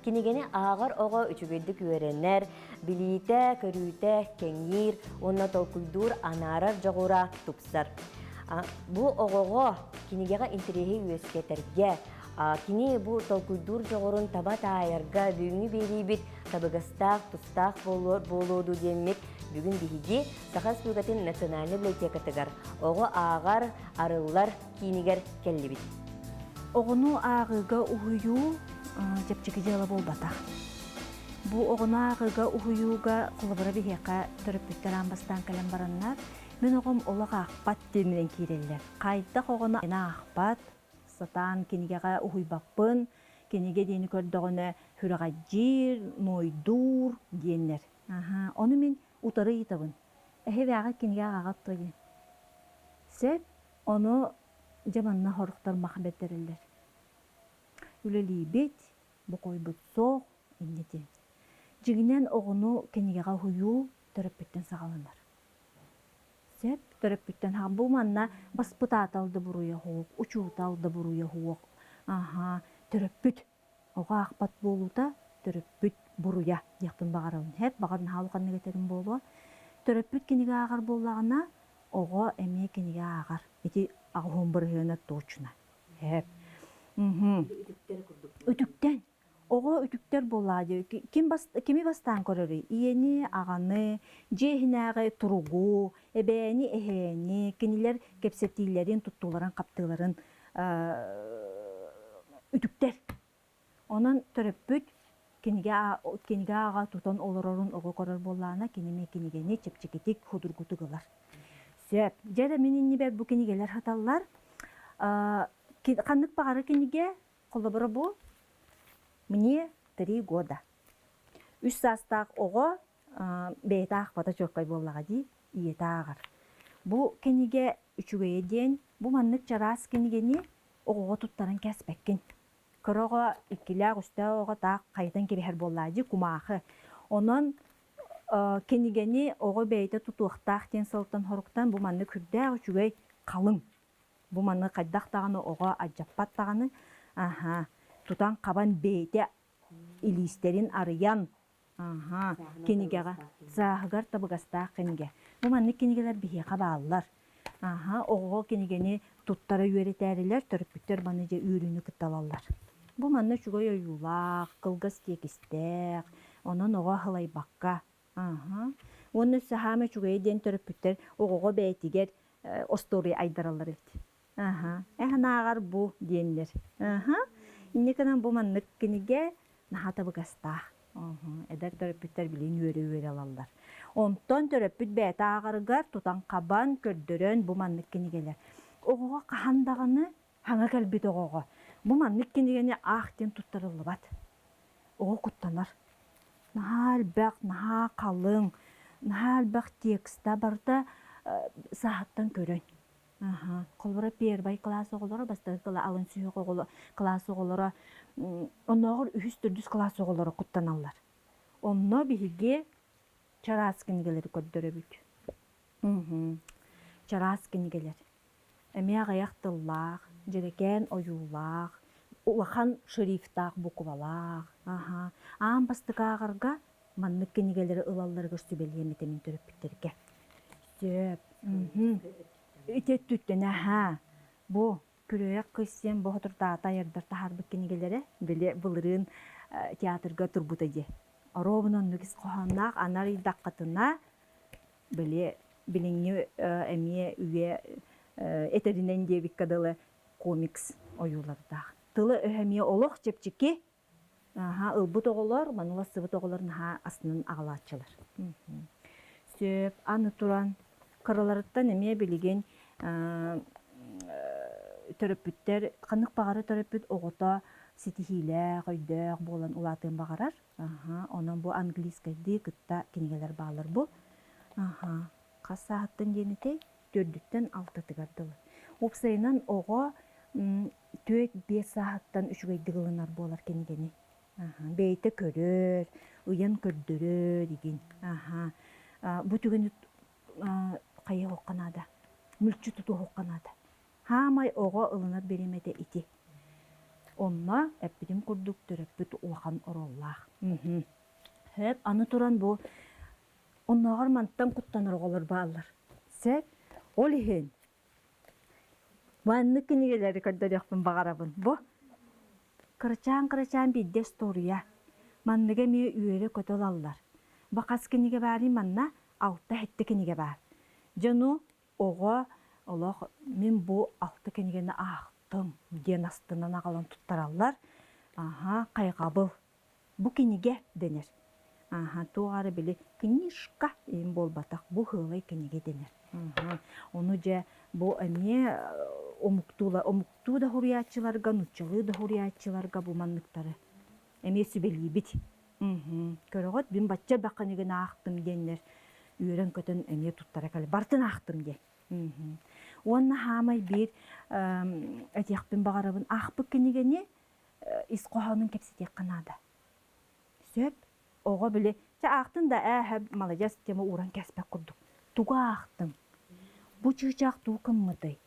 Кинигэни ааҕар оҕо үчүгэйдик үөрэнэр, билиитэ, көрүүтэ кэҥиир уонна толкуйдуур анаарар дьоҕура тупсар. Бу оҕоҕо кинигэҕэ интэриэһи үөскэтэргэ, кини бу толкуйдуур дьоҕурун таба таайарга бүгүҥҥү биэриибит табыгастаах, тустаах буолуо дуу диэммит бүгүн биһиги Саха Республикатын национальнай библиотекатыгар оҕо ааҕар, арыллар киинигэр кэллибит. Оҕону ааҕыыга уһуйуу чэпчэки дьыала буолбатах. Бу оҕону ааҕыыга уһуйууга холобура биһиэхэ төрөппүттэр аан бастаан кэлэн бараннар, мин оҕом олох аахпат диэнинэн киирэллэр. Хайдах оҕону аахпат, сатаан кинигэҕэ уһуйбаппын, кинигэ диэни көрдөҕүнэ сүрэҕэлдьиир, нуойдуур диэннэр. Аһаа, ону мин утары ыйытабын. Эһи кинигэ ааҕат дуо диэн. Сөп, ону дьэ манна сорохтор мах бэрдэрэллэр. Үлэлиибит, бокуойбут суох, инньэ диэн. Дьиҥинэн оҕону кинигэҕэ уһуйуу төрөппүттэн саҕаланар. Сөп, төрөппүттэн бу манна баспытаатал да буруйа суох, учуутал да буруйа суох. Аһаа, төрөппүт Оҕо аахпат буолуута төрөппүт буруйа диэхпин баҕарабын. Һэп, баҕар наһаа улаханнык этэрим буолуо. Төрөппүт кинигэ ааҕар буоллаҕына, оҕо эмиэ кинигэ ааҕар. Ити аҕыһын бырыһыана точно. Һэп. Үтүктэн. Оҕо үтүктэр буоллаҕа дии. Ким бас, кими бастаан көрөрүй? Ийэни, аҕаны, дьиэ иһинээҕи туругу, эбээни, эһээни, кинилэр кэпсэтиилэрин, туттууларын-хаптыыларын үтүктэр. Онон төрөппүт кинигэ кинигэ ааҕа тутан олорорун оҕо көрөр буоллаҕына, кини эмиэ кинигэни чэпчэкитик, судургутук ылар. Сөп. Дьэ эрэ мин иннибэр бу кинигэлэр сыталлар. Ханнык баҕара кинигэ, холобура бу «Мне 3 года». 3 саастаах оҕо бэйэтэ аахпата чуолкай буоллаҕа дии, ийэтэ ааҕар. Бу кинигэ үчүгэйэ диэн, бу маннык чараас кинигэни оҕоҕо туттаран кээспэккин. Кыра оҕо иккилээх-үстээх оҕо таах хайытан кэбиһэр буоллаа дии, кумаахы. Онон кинигэни оҕо бэйэтэ тутуохтаах диэн сылтан соруктан бу маннык сүрдээх үчүгэй халыҥ. Бу маны хайдах даҕаны оҕо алдьаппат даҕаны, аһа, тутан-хабан бэйэтэ илиистэрин арыйан Аһаа, кинигэҕэ. Сааһыгар табыгастаах кинигэ. Бу маннык кинигэлэр биһиэхэ бааллар. Аһаа, оҕоҕо кинигэни туттара үөрэтээрилэр, төрөппүттэр маны дьэ үөрүүнү кытта ылаллар. Бу манна үчүгэй ойуулаах, кылгас тиэкистээх, онон оҕо аһылайбакка. Аһаа. Уонна өссө хаама үчүгэйэ диэн төрөппүттэр оҕоҕо бэйэтигэр остуоруйа айдараллар эбит. Аһа, эһэн ааҕар бу диэннэр. Аһа, инньэ гынан бу маннык кинигэ наһаа табыгастаах. Эдэр төрөппүттэр билигин үөрэ-үөрэ ылаллар. Онтон төрөппүт бэйэтэ ааҕарыгар тутан-хабан, көрдөрөн бу маннык кинигэлэр. Оҕоҕо хаһан даҕаны хаҥа кэлбит оҕоҕо бу маннык кинигэни аах диэн туттарыллыбат. Оҕо куттанар. Наһаа элбэх, наһаа халыҥ, наһаа элбэх текста барыта сааһыттан көрөн. Аһа. Холобура, первай кылаас оҕолоро, бастакы алын сүһүөх оҕоло кылаас оҕолоро, оннооҕор үһүс-төрдүс кылаас оҕолоро куттаналлар. Онно биһиги чараас кинигэлэри көрдөрөбүт. Чараас кинигэлэр. Эмиэ аҕыйах тыллаах, дьэрэкээн ойуулаах, улахан шрифтаах буквалаах. Аһа. Аан бастакы ааҕарга маннык кинигэлэри ылалларыгар сүбэлиэм этэ мин төрөппүттэргэ. Сөп. Ити өттүттэн аһаа. Бу Күрүөйэх кыыс диэн бу соторутааҕыта айардар таһаарбыт кинигэлэрэ били былырыын театрга турбута дии. Оруобуна оннук ис хоһоонноох аны арыйдаххытына били билиҥҥи эмиэ үйэ этэринэн диэбиккэ дылы комикс ойуулардаах. Тыла-өһө эмиэ олох чэпчэки. Аһа, ылбыт оҕолор, маны ылсыбыт оҕолор наһаа астынан аҕалааччылар. Сөп, аны туран, кыраларыттан эмиэ билигин төрөппүттэр, ханнык баҕара төрөппүт оҕото ситиһиилээх, өйдөөх буолан улаатыан баҕарар. Аһа, онон бу английскайдыы кытта кинигэлэр бааллар бу. Аһа, хас сааһыттан диэн этэй? Төрдүттэн алтатыгар дылы. Уопсайынан оҕо 4-5 сааһыттан үчүгэйдик ылынар буолар кинигэни. Бэйэтэ көрөр, ыйан көрдөрөр игин. Бу түгэни хайыһыахха наада, мүлчү тутуһуохха наада. Хаамай оҕо ылынар бириэмэтэ ити. Онно эппитим курдук төрөппүт улахан оруоллаах. Сөп, аны туран бу оннооҕор мантан куттанар оҕолор бааллар. Сөп, ол иһин маннык кинигэлэри көрдөрүөхпүн баҕарабын. Бу кырачаан-кырачаан биирдэ остуоруйа. Манныгы эмиэ үөрэ-көтө ылаллар. Бу хас кинигэ баарый манна? Алта-сэттэ кинигэ баар. Дьону оҕо олох мин бу алта кинигэни аахтым диэн астынан аҕалан туттараллар. Аһа, хайҕабыл. Бу кинигэ дэнэр. Аһа, туох эрэ били книжка иһин буолбатах, бу һыалай кинигэ дэнэр. Ону дьэ бу эмиэ омуктуу омуктуу да суруйааччыларга, нууччалыы да суруйааччыларга бу манныктары эмиэ сүбэлиибит. Көрөҕүт, мин бачча элбэх кинигини аахтым диэннэр үөрэн-көтөн эмиэ туттара кэлэ бартын аахтым диэн. Уонна хаамай биир этиэхпин баҕарабын аахпыт кинигэни ис хоһоонун кэпсэтиэххэ наада. Сөп. Оҕо били, чэ аахтын да ээ, маладьыас тема ууран кээспэт курдук. Тугу аахтыҥ? Бу чыычаах тугу гыммытый?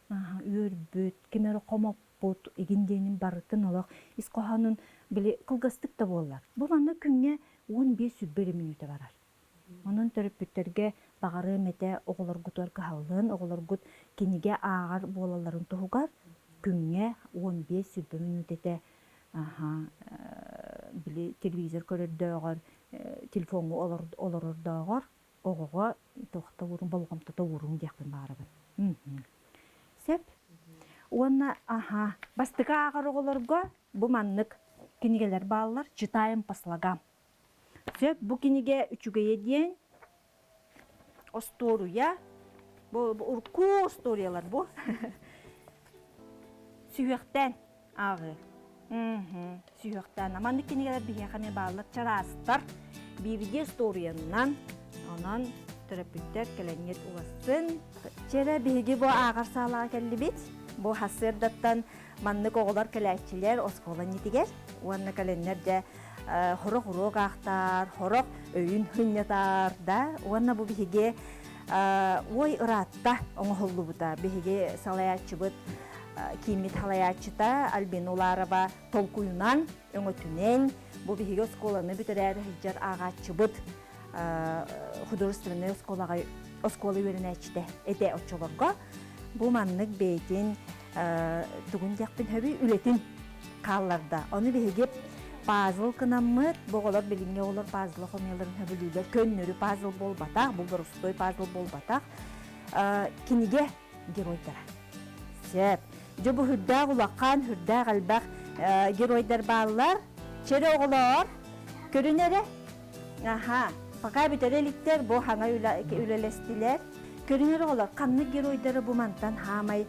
Үөрбүт, ким эрэ хомоппут, игин диэнин барытын олох ис хоһоонун били кылгастык да буоллар. Бу манна күҥҥэ 15 сүүрбэ эрэ мүнүүтэ барар. Онон төрөппүттэргэ баҕарыам этэ оҕолоргутугар кыһаллыан, оҕолоргут кинигэ ааҕар буолалларын туһугар күҥҥэ 15 сүүрбэ мүнүүтэтэ били телевизор көрөрдөөҕөр, телефоҥҥа олорордооҕор оҕоҕо туохта уурун, болҕомтото ууруҥ диэхпин баҕарабын. Сөп. Уонна аха, бастакы ааҕар оҕолорго бу маннык кинигэлэр бааллар «Читаем по слогам». Сөп, бу кинигэ үчүгэйэ диэн остуоруйа, бу урукку остуоруйалар бу. Сүһүөхтээн ааҕыы. Сүһүөхтээн. Маннык кинигэлэр биһиэхэ эмиэ бааллар чараастар. Биирдии остуоруйаннан, онон төрөппүттэр кэлэҥҥит улассын. Чэрэ биһиги бу ааҕар саалаҕа кэллибит. Бу сарсыардаттан маннык оҕолор кэлээччилэр оскуола иннитигэр уонна кэлэннэр дьэ хорох уруок аахтаар, хорох өйүн хынньатаар да уонна бу биһиги ой ыраатта оҥоһуллубута. Биһиги салайааччыбыт кииммит салайааччыта Альбина Уларова толкуйунан, өҥөтүнэн бу биһиги оскуоланы бүтэрээри сылдьар ааҕааччыбыт художественнай оскуолаҕа оскуола үөрэнээччитэ этэ оччолорго бу маннык бэйэтин тугун диэхпин сөбүй үлэтин хаалларда. Ону биһиги пазл гынаммыт, бу оҕолор билиҥҥи оҕолор пазлы хомуйалларын сөбүлүүллэр. Көннөрү пазл буолбатах, бу боростуой пазл буолбатах. Кинигэ геройдара. Сөп. Дьэ бу үрдээх улахан, үрдээх элбэх геройдар бааллар. Чэрэ оҕолоор, көрүн эрэ. Аха, пока бүтэрэ иликтэр, бу хаҥа үлэлэстилэр. Көрүҥэр оҕолор, ханнык геройдары бу мантан хаамай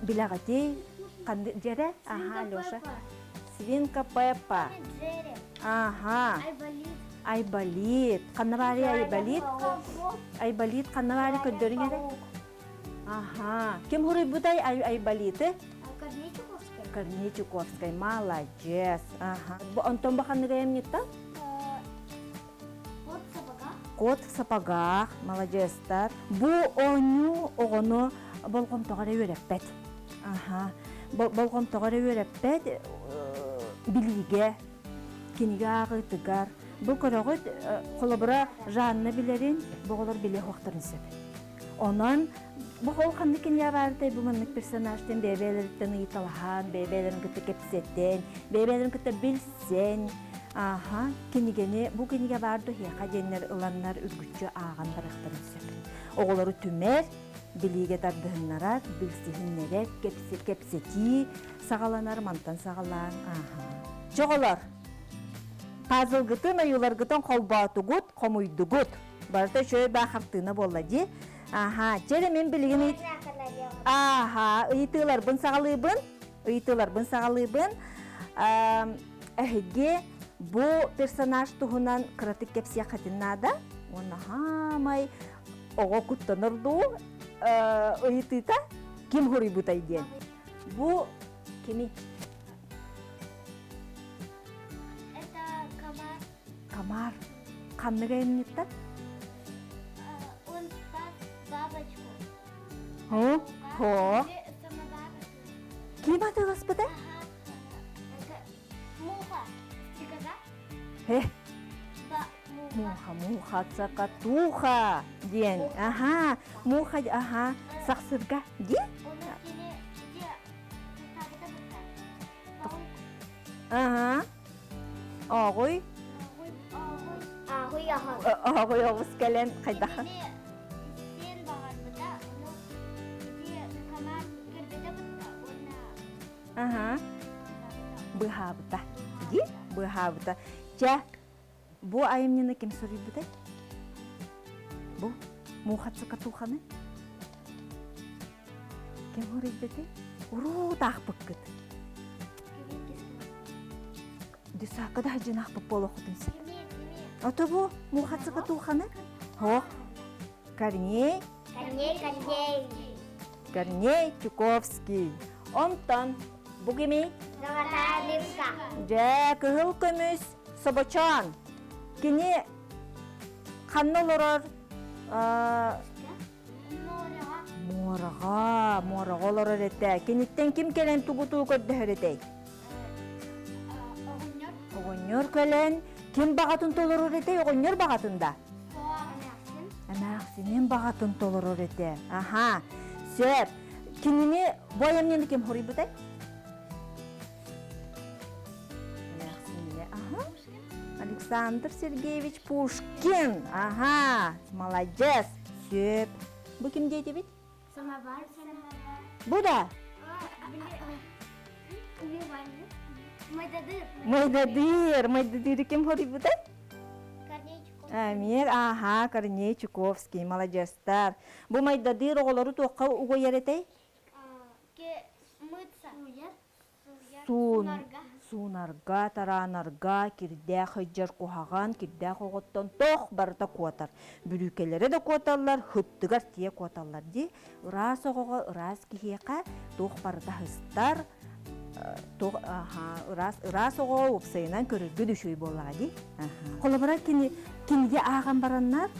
билэҕитий? Ханнык дьэрэ? Аха, Алеша. Свинка Пеппа. Аха. Айболит. Ханна баарый Айболит? Айболит ханна баарый көрдөрүҥ эрэ. Аха. Ким хуруйбутай Айболиты? Корней Чуковскай. Корней Чуковскай. Молодец. Аха. Онтон бу ханнык айымньыттан? Кот в сапогах. Кот в сапогах. Молодецтар. Бу оонньуу оҕону болҕомтоҕо эрэ үөрэппэт. Аха. Болҕомтоҕо эрэ үөрэппэт билиигэ, кинигэ ааҕыытыгар. Бу көрөҕүт, холобура, Жанна билэрин, бу оҕолор билиэ суохтарын сөп. Онон бу ол ханнык кинигэ баарытай бу маннык персонажтан бэйэ-бэйэлэриттэн ыйыталаһан, бэйэ-бэйэлэрин кытта кэпсэтэн, бэйэ-бэйэлэрин кытта билсэн, ааха, кинигэни бу кинигэ баар дуһиэхэ диэннэр ыланнар үргүччү ааҕан барыахтарын сөп. Оҕолору түмэр, билиигэ тардыһыннарар, билсиһиннэрэр, кэпсэтии саҕаланар мантан саҕалаан ааха. Чоҕолор, пазлгытын ойууларгытын холбоотугут, хомуйдугут. Барыта үчүгэй баа хартыына буолла дии. Аха, чэ мин билигин Аха, ыйытыыларбын саҕалыыбын. Ыйытыыларбын саҕалыыбын. Эһиги бу персонаж туһунан кыратык кэпсиэххитин наада. Уонна хаамай оҕо куттанар дуу ыйытыыта ким хоруйбутай диэн. Бу кими? Это комар. Комар. Ханнык айымньыттан? Он спас бабочку. Хо? Хо? Ким атыыласпыта? Э. Муха, муха, цакатуха диэн. Аха, муха, аха, сахсырга ди. Аха. Ооҕуй. Ааҕый аҕай. Ооҕуй оҕус кэлэн хайдах? Сиэн баҕарбыта, ону ити комар көрбүтэ бытта уонна Аха. Быһаабыта. Ди быһаабыта. Чэ, бу айымньыны ким суруйбутай? Бу Муха-цокотуханы? Ким суруйбутай? Уруу таахпыккыт. Десакка да дьинаахпыт буолуоххутун сөп. Ото бу Муха-цокотуханы? Хоох. Корней? Корней, Корней. Корней Чуковский. Онтон бу кимий? Золотая рыбка. Дьэ, кыһыл көмүс собочоон. Кини ханна олорор? Муораҕа, муораҕа олорор этэ. Киниттэн ким кэлэн тугу-тугу көрдөһөр этэй? Оҕонньор. Оҕонньор кэлэн ким баҕатын толорор этэй? Оҕонньор баҕатын да? Эмээхсинин баҕатын толорор этэ. Аха, сөп. Кинини бу айымньыны ким хоруйбутай? Эмээхсинини, аха. Александр Сергеевич Пушкин. Аха, молодец. Сөп. Бу ким диэтибит? Самовар. Бу да? Майдадыр. Майдадыр. Майдадыры ким хоруйбутай? Амир, аха, Корней Чуковский, молодецтар. Бу майдадыр оҕолору туохха угуйар этэй? Мыться. Суун, суунарга, тараанарга, кирдээх ыдьар куһаҕан, кирдээх оҕоттон тох барыта куотар. Бүрүүкэлэрэ да куоталлар, хыттыгар тиэ куоталлар дии. Ыраас оҕоҕо, ыраас киһиэхэ туох барыта хыстар, туох ыраас ыраас оҕо уопсайынан көрөргө үчүгэй буоллаҕа дии. Холобура кини кинигэ ааҕан бараннар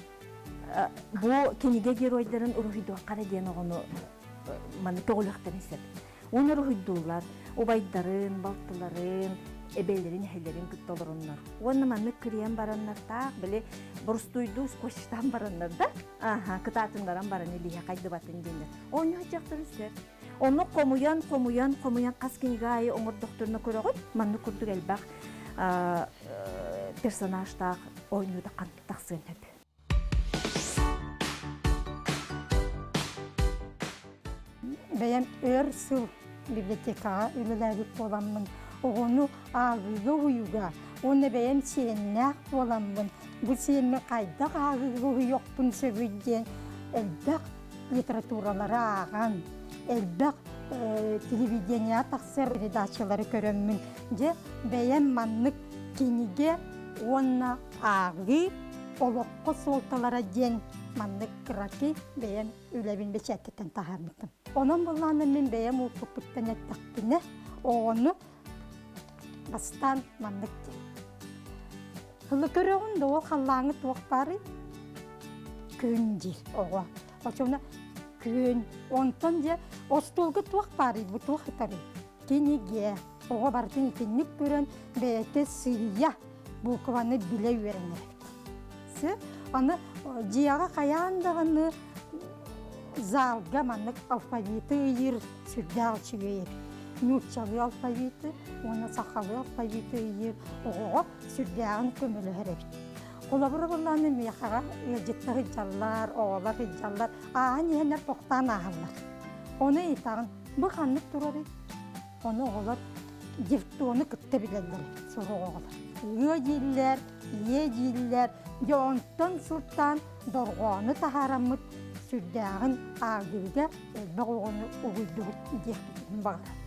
бу кинигэ геройдарын уруһуйдуоххара диэн оҕону маны көҕүлүөхтэрин сөп. Уонна уруһуйдууллар убайдарын, балтыларын, эбэлэрин, эһэлэрин кытта олороннор. Уонна маннык кырыйан бараннар таах били борустуйдуу скотчтаан бараннар да аха кытаатыннаран баран илииһэ хайдыбатын диэннэр. Оонньуу сылдьахтарын сөп. Ону хомуйан, хомуйан, хомуйан хас кинигэ аайы оҥордохторуна көрөҕүт. Маннык курдук элбэх персонажтаах оонньуу тахсыан сөп. Бэйэм өр сыл библиотекаҕа үлэлээбит буоламмын, оҕону ааҕыыга уһуйууга уонна бэйэм сиэннээх буоламмын, бу сиэммин хайдах ааҕыыга уһуйуохпун сөбүй диэн элбэх литературалары ааҕан, элбэх телевидениеҕа тахсар передачалары көрөммүн, дьэ бэйэм маннык кинигэ уонна ааҕыы олоххо суолталара диэн маннык кыракый бэйэм үлэбин бэчээттэтэн таһаарбытым. Онон буллаана мин бэйэм уоппуппуттан эттэхпинэ, оҕону бастаан маннык диэн. Ылы көрөҕүн да ол халлааҥы туох баарый? Күн диир оҕо. Оччоҕуна күн, онтон дьэ остуолга туох баарый, бу туох ытарый? Кинигэ. Оҕо барытын итинник көрөн бэйэтэ сыыйа буукубаны билэ үөрэнэр эбит. Аны дьиэҕэ хайаан даҕаны залга маннык алфавиты ыйыыр сүрдээх үчүгэй эбит. Нууччалыы алфавиты уонна сахалыы алфавиты ыйыыр оҕоҕо сүрдээҕин көмөлөһөр эбит. Холобура буоллаҕына миэхэҕэ ыалдьыттар сылдьаллар, оҕолор сылдьаллар, ааһан иһэннэр тохтоон ааһаллар. Ону ыйытаҕын, бу ханнык турарый? Ону оҕолор дифтону кытта билэллэр эбит сорох оҕолор. Ыа дииллэр, ийэ дииллэр, дьэ онтон сылтаан дорҕоону таһаараммыт сүрдээҕин ааҕыыга элбэх оҕону угуйдубут диэхпитин баҕарабыт.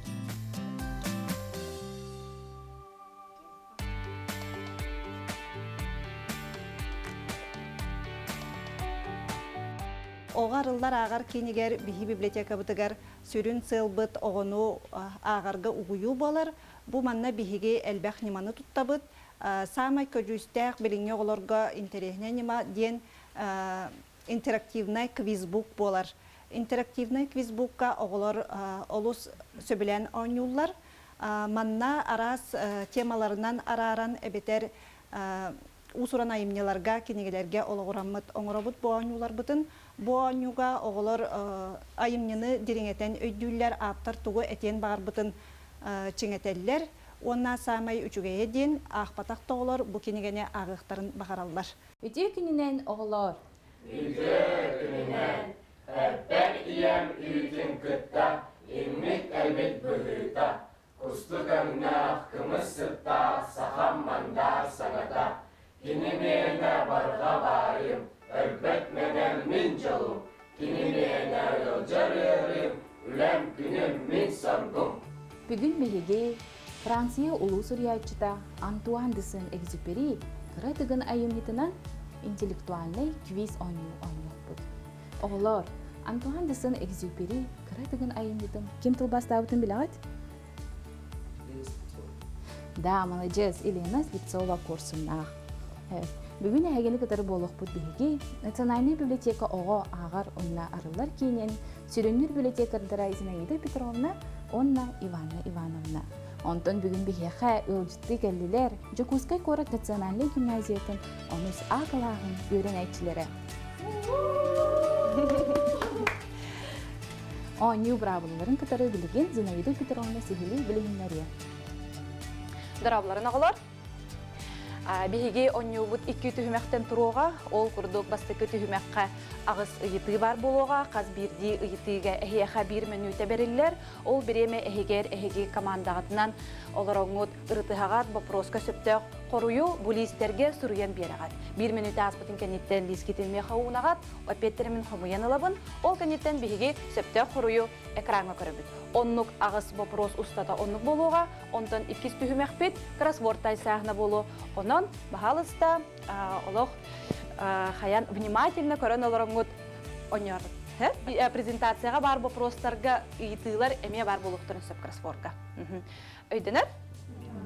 Оҕо арыллар ааҕар киинигэр биһи библиотекабытыгар сүрүн сыалбыт оҕону ааҕарга угуйуу буолар. Бу манна биһиги элбэх ньыманы туттабыт. Саамай көдьүүстээх билиҥҥи оҕолорго интэриэһинэй ньыма диэн интерактивнай квизбук буолар. Интерактивнай квизбукка оҕолор олус сөбүлээн оонньууллар. Манна араас темаларынан арааран эбэтэр Уус-уран айымньыларга, кинигэлэргэ олоҕураммыт оҥоробут бу оонньууларбытын. Бу оонньууга оҕолор айымньыны дириҥэтэн өйдүүллэр, ааптар тугу этиэн баҕарбытын чиҥэтэллэр. Уонна саамай үчүгэйэ диэн, аахпатах да оҕолор бу кинигэни ааҕыахтарын баҕараллар. Үтүө күнүнэн, оҕолоор! Үтүө күнүнэн! Эппэр ийэм үүтүн кытта иҥмит эбит быһыыта, Кустук өҥнөөх, кымыс сыттаах сахам мандаар саҥата, Кини миэнэ барҕа баайым, өлбөт мэҥэм мин дьолум, Кини миэнэ ыалдьар ыарыым, үлэм күнүм мин соргум. Бүгүн биһиги Франция улуу суруйааччыта Антуан де Сен-Экзюпери Кыра тыгын айымньытынан интеллектуальнай квиз оонньуу оонньуохпут. Оҕолоор, Антуан де Сен-Экзюпери Кыра тыгын айымньытын ким тылбаастаабытын билэҕит? Да, молодец, Елена Слепцова курсуннаах. Бүгүн эһигини кытары буолуохпут биһиги Национальнай библиотека оҕо ааҕар уонна арыллар киинин сүрүннүүр библиотекардара Зинаида Петровна уонна Иванна Ивановна. Онтон бүгүн биһиэхэ ыалдьыттыы кэллилэр Дьокуускай куорат национальнай гимназиятын онус А кылааһын үөрэнээччилэрэ. Оонньуу быраабылаларын кытары билигин Зинаида Петровна сиһилии билиһиннэриэ. Дорооболорун оҕолор. Биһиги оонньуубут икки түһүмэхтэн туруоҕа. Ол курдук бастакы түһүмэххэ аҕыс ыйытыы баар буолуоҕа. Хас биирдии ыйытыыга эһиэхэ биир мүнүүтэ бэриллэр. Ол бириэмэ эһигэр эһиги командаҕытынан олороҥҥут ырытыһаҕат, боппуруоска сөптөөх хоруйу бу лиистэргэ суруйан биэрэҕит. Биир мүнүүтэ ааспытын кэнниттэн лиискитин миэхэ уунаҕат, эппиэттэримин хомуйан ылабын. Ол кэнниттэн биһиги сөптөөх хоруйу экраҥҥа көрөбүт. Оннук аҕыс боппуруос устата оннук буолуоҕа. Онтон иккис түһүмэхпит кроссворд тайсааһына буолуо. Онон, баһаалыста, олох хайан внимательно көрөн олороҥҥут онньоор. Презентацияҕа баар боппуруостарга ыйытыылар эмиэ баар буолуохтарын сөп кроссвордка. Өйдөнөр?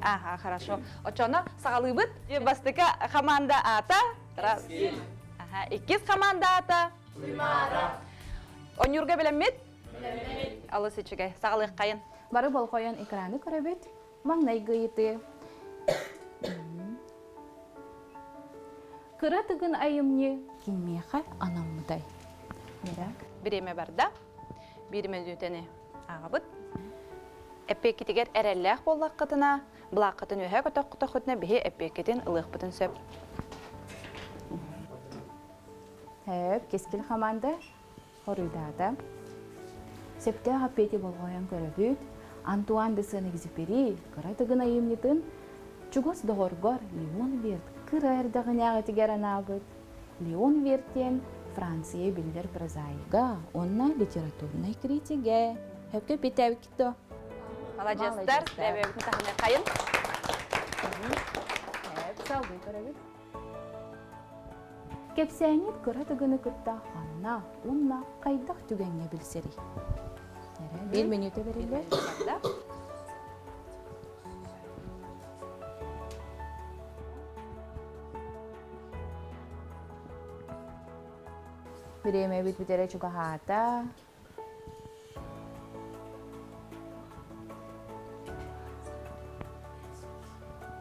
Ага, хорошо. Оччоно саҕалыыбыт. Бастакы команда аата. Ага, иккис команда аата. Туймаада. Онньуурга билэммит? Билэммит. Алыс үчүгэй. Саҕалыаххайын. Бары болҕойон экраны көрөбүт. Маҥнайгы ыйытыы. Кыра тыгын айымньы кимиэхэ анаммытай? Бириэмэ барда. Биир мүнүүтэни ааҕабыт. Эппиэккитигэр эрэллээх буоллаххытына, былааххытын үөһэ көтөххүтүнэ биһи эппиэккитин ылыахпытын сөп. Хөп, кэскил хамаанда хоруйдаата. Сөптөөх эппиэти болҕойон көрөбүт. Антуан де Сен-Экзюпери кыра тыгын айымньытын чугас доҕоргор Леон Верт кыра эрдэҕинээҕитигэр анаабыт. Леон Верт диэн Франция биллэр прозаига уонна литературнай критигэ. Хөпкө эппиэттээбиккит дуо? Маладьыастар, бэйэбитин таһыныаххайын. Салгыы көрөбүт. Кэпсээҥҥит кыра тыгыны кытта ханна уонна хайдах түгэҥҥэ билсэрий? Биир мүнүүтэ бэриллэр. Бириэмэбит бүтэрэ чугаһаата.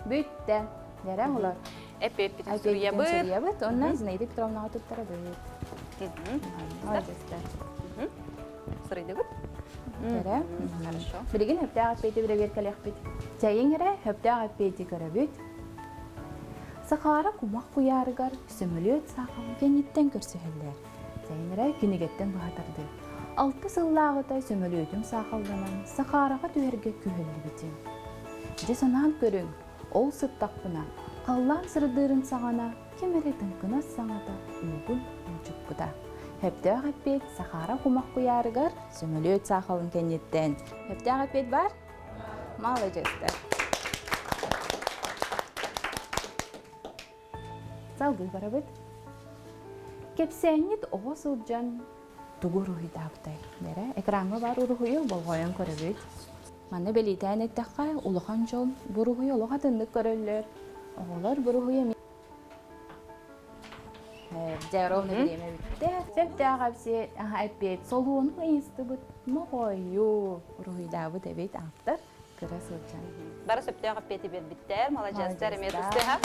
Бүттэ. Дэрэ олор. Эппиэппитин суруйабыт. Суруйабыт. Онно Зинаида Петровнаҕа туттарабыт. Суруйдубут. Дэрэ. Хорошо. Билигин хөптөөх эппиэти бэрэбиэркэлиэхпит. Чайыҥ эрэ хөптөөх эппиэти көрөбүт. Сахара кумах куйаарыгар сөмөлүөт саахалын кэнниттэн көрсүһэллэр. Чайын эрэ кинигэттэн быһа тардыы. Алта сыллааҕыта сөмөлүөтүм саахалланан Сахараҕа түһэргэ күһэллибитим. Дьэ санаан көрүҥ, ол сыттахпына, халлаан сырдыырын саҕана ким эрэ тыҥкынас саҥата уугун ончуппута. Сөптөөх эппиэт Сахара кумах куйаарыгар сөмөлүөт саахалын кэнниттэн. Сөптөөх эппиэт баар? Маладьыастар. Салгыы барабыт. Кэпсээнньит оҕо сылдьан тугу уруһуйдаабытай? Дэрэ, экраҥҥа баар уруһуйу болҕойон көрөбүт. Манна бэлиэтээн эттэххэ, улахан дьон бу уруһуйу олох атыннык көрөллөр. Оҕолор бу уруһуйу эмиэ Дьэ, ровно бириэмэ бүттэ. Сөптөөх эппиэт солуону ыйыстыбыт моҕойу уруһуйдаабыт эбит ааптар кыра сылдьан. Бары сөптөөх эппиэти биэрбиттэр. Маладьыастар эмиэ тустыһа.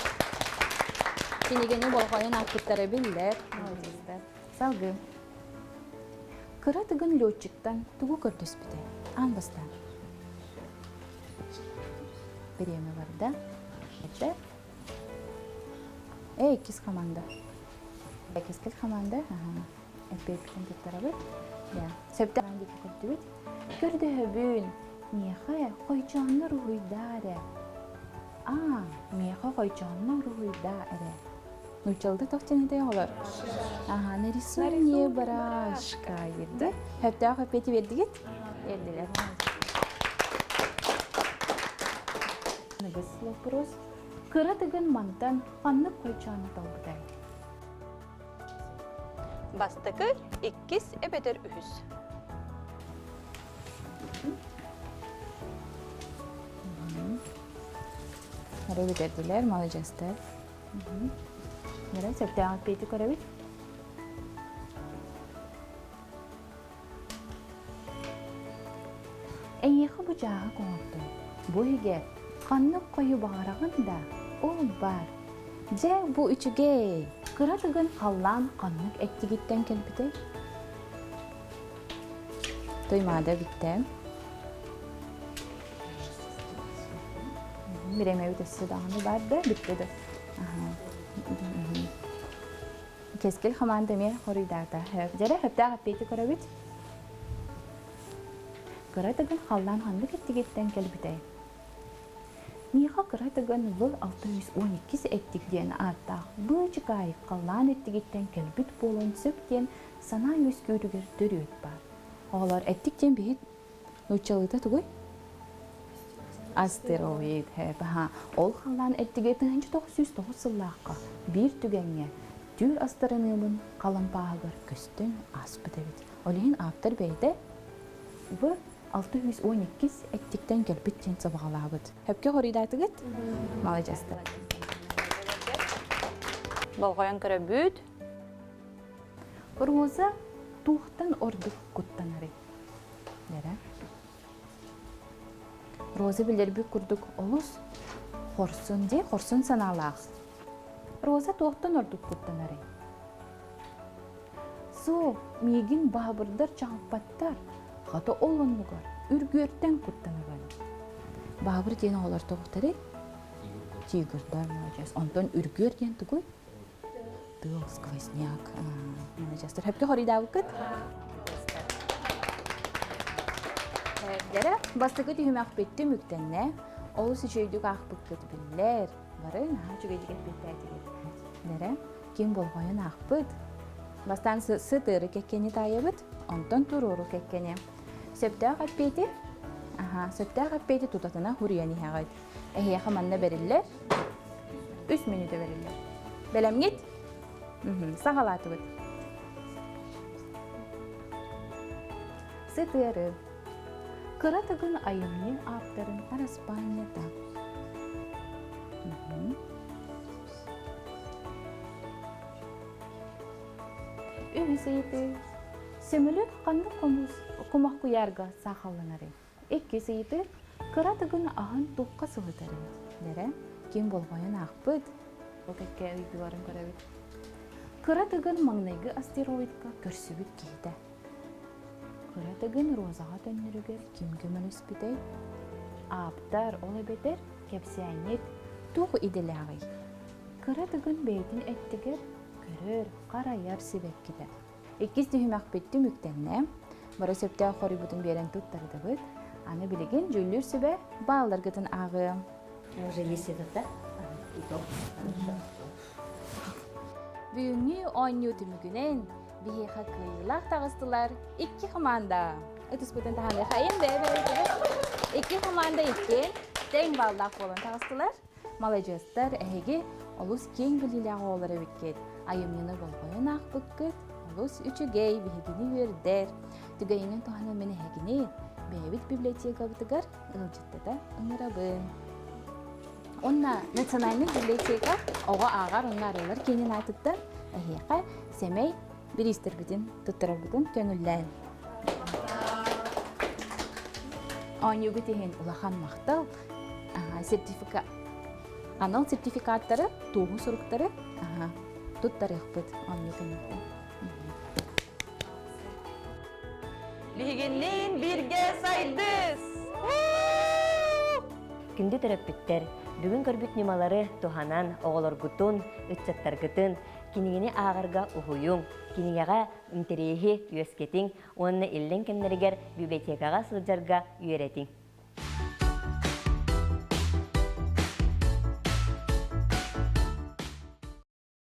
Кинигэни болҕойон аахпыттара биллэр. Молодецтар. Салгыы. Кыра тыгын летчиктан тугу көрдөспүтэ? Аан бастаан. Бириэмэ барда. Это Эй, иккис команда. Кэскил команда. Ага. Эппиэппитин туттарабыт. Сөптөөх диэки көрдүбүт. Көрдөһөбүн. Миэхэ хойчооннор уһуйдаа эрэ. Аа, миэхэ хойчооннор уруһуйдаа эрэ. Нууччалыы тох диэн олор. Аха, нарисуй мне барашка диирдэ. Хөптөөх эппиэти биэрдигит? Биэрдилэр. Аныгыс вопрос. Кыра тыгын мантан ханнык хойчоону талбытай? Бастакы, иккис эбэтэр үһүс. Эрэ бүтэрдилэр, маладьыастар. Эрэ сөптөөх эппиэти көрөбүт. Эйиэхэ бу дьааһык оҥордум. Бу иһигэр ханнык хойу баҕараҕын да, ол баар. Дьэ, бу үчүгэй! Кыра тыгын халлаан ханнык эттигиттэн кэлбитэй? Туймаада бүттэ. Бириэмэбит өссө даҕаны баар да, бүттэ да. Кэскил хамаанда эмиэ хоруйдаата. Дьэрэ, сөптөөх эппиэти көрөбүт. Кыра тыгын халлаан ханнык эттигиттэн кэлбитэй? Миэхэ кыра тыгын В 612 эттик диэн ааттаах быычыкаайык халлаан эттигиттэн кэлбит буолуон сөп диэн санаа үөскүүрүгэр төрүөт баар. Оҕолор эттик диэн биһи нууччалыыта тугуй? Астероид. Ол халлаан эттигэ 1909 сыллаахха биир түгэҥҥэ түүр астарыныымын халампааһыгар көстөн ааспыт эбит. Ол иһин ааптар бэйэтэ В 612 эттиктэн кэлбит диэн сабаҕалаабыт. Хөпкө хоруйдаатыгыт? Маладьыастар. Болҕойон көрөбүт. Роза туохтан ордук куттанарый? Дэрэ. Роза билэрбит курдук олус хорсун дии, хорсун санаалаах. Роза туохтан ордук куттанарый? Суох, миигин баабырдар чаҕыппаттар. Хата ол оннугар үргүөртэн куттанабын. Баабыр диэн оҕолор тоҕуттарый? Тигрдар, молодец. Онтон үргүөр диэн тугуй? Тыал, сквозняк. Молодецтар. Хөпкө хоруйдаабыккыт? Дэрэ, бастакы түһүмэхпит түмүктэннэ. Олус үчүгэйдик аахпыккыт биллэр. Бары наһаа үчүгэйдик эппиэттээтигит. Дэрэ, ким болҕойон аахпыт? Бастаан сытыары кэккэни таайабыт, онтон туруору кэккэни. Сөптөөх эппиэти Аха, сөптөөх эппиэти тутатына хуруйан иһэҕит. Эһиэхэ манна бэриллэр. Үс мүнүүтэ бэриллэр. Бэлэмҥит? Саҕалаатыбыт. Сытыары. Кыра тыгын айымньы ааптарын араспаанньата. Үһүс ыйытыы. Сөмөлүөт ханнык хомус кумах куйаарга саахалланарый? Иккис ыйытыы. Кыра тыгын аһын туохха сылытарый? Дэрэ, ким болҕойон аахпыт? Ол кэккэ ыйытыыларын көрөбүт. Кыра тыгын маҥнайгы астероидка көрсүбүт киһитэ. Кыра тыгын розаҕа төннөрүгэр ким көмөлөспүтэй? Ааптар, ол эбэтэр кэпсээнньит туох идэлээҕий? Кыра тыгын бэйэтин эттигэр көрөр, харайар сибэккитэ. Иккис түһүмэхпит түмүктэннэ. Бары сөптөөх хоруйбутун биэрэн туттардыбыт. Аны билигин дьүүллүүр сүбэ баалларгытын ааҕыам. Уже есть этот, да? Итог. Хорошо. Бүгүҥҥү оонньуу түмүгүнэн биһиэхэ кыайыылаах таҕыстылар икки хамаанда. Ытыспытын таһаныахайын бэйэ-бэйэбитигэр. Икки хамаанда иккиэн тэҥ бааллаах буолан таҕыстылар. Маладьыастар, эһиги олус киэҥ билиилээх оҕолор эбиккит. Айымньыны болҕойон аахпыккыт олус үчүгэй, биһигини үөрдэр. Түгэнинэн туһанан мин эһигини бэйэбит библиотекабытыгар ыалдьыттата ыҥырабын. Уонна Национальнай библиотека оҕо ааҕар уонна арыылар киинин аатыттан эһиэхэ сэмэй бириистэрбитин туттарарбытын көҥүллээн. Оонньуугут иһин улахан махтал. Сертификат. Анал сертификаттары, туоһу суруктары туттарыахпыт онньу кэнниттэн. Биһигинниин бииргэ сайдыс! Күндү төрөппүттэр, бүгүн көрбүт ньымалары туһанан оҕолоргутун, ыччаттаргытын кинигэни ааҕарга уһуйуҥ, кинигэҕэ интэриэһи үөскэтиҥ уонна иллэҥ кэмнэригэр библиотекаҕа сылдьарга үөрэтиҥ.